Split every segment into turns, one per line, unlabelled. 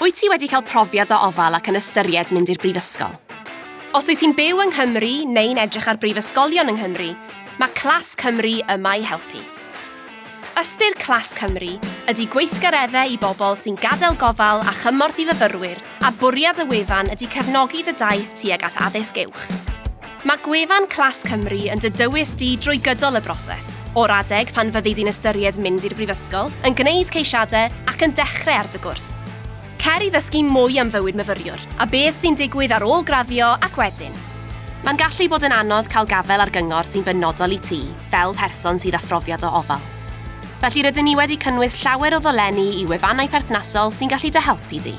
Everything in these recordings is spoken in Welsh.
Wyt ti wedi cael profiad o ofal ac yn ystyried mynd i'r brifysgol? Os wyt ti'n byw yng Nghymru neu'n edrych ar brifysgolion yng Nghymru, mae Clas Cymru yma i helpu. Ystyr Clas Cymru ydy gweithgareddau i bobl sy'n gadael gofal a chymorth i fyfyrwyr a bwriad y wefan ydy cefnogi dy daith tuag at addysg uwch. Mae gwefan Clas Cymru yn dy dywys di drwy gydol y broses, o'r adeg pan fyddi di'n ystyried mynd i'r brifysgol, yn gwneud ceisiadau ac yn dechrau ar dy gwrs. Cer i ddysgu mwy am fywyd myfyriwr, a beth sy'n digwydd ar ôl graddio ac wedyn. Mae'n gallu bod yn anodd cael gafael ar gyngor sy'n benodol i ti, fel person sydd â phrofiad o ofal. Felly rydyn ni wedi cynnwys llawer o ddolenni i wefannau perthnasol sy'n gallu dy helpu di.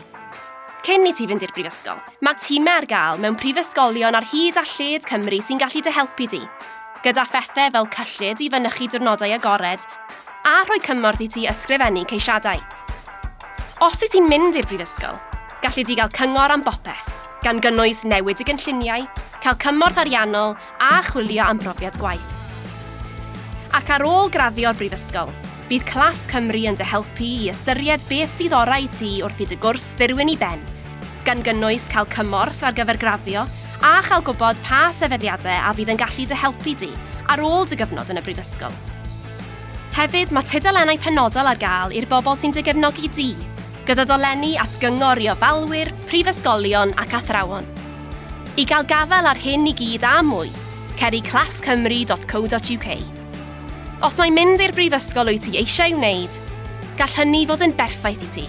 Cyn i ti fynd i'r brifysgol, mae timau ar gael mewn prifysgolion ar hyd a lled Cymru sy'n gallu dy helpu di, gyda phethau fel cyllid i fynychu diwrnodau agored a rhoi cymorth i ti ysgrifennu ceisiadau. Os wyt ti'n mynd i'r brifysgol, galli di gael cyngor am bopeth, gan gynnwys newid dy gynlluniau, cael cymorth ariannol a chwilio am brofiad gwaith. Ac ar ôl graddio o'r brifysgol, bydd Clas Cymru yn dy helpu i ystyried beth sydd orau i ti wrth i dy gwrs ddirwyn i ben, gan gynnwys cael cymorth ar gyfer graddio a chael gwybod pa sefydliadau a fydd yn gallu dy helpu di ar ôl dy gyfnod yn y brifysgol. Hefyd, mae tudalennau penodol ar gael i'r bobl sy'n dy gefnogi di, gyda dolenni at gyngor i ofalwyr, prifysgolion ac athrawon. I gael gafael ar hyn i gyd a mwy, cer i clascymru.co.uk. Os mai mynd i'r brifysgol wyt ti eisiau ei wneud, gall hynny fod yn berffaith i ti.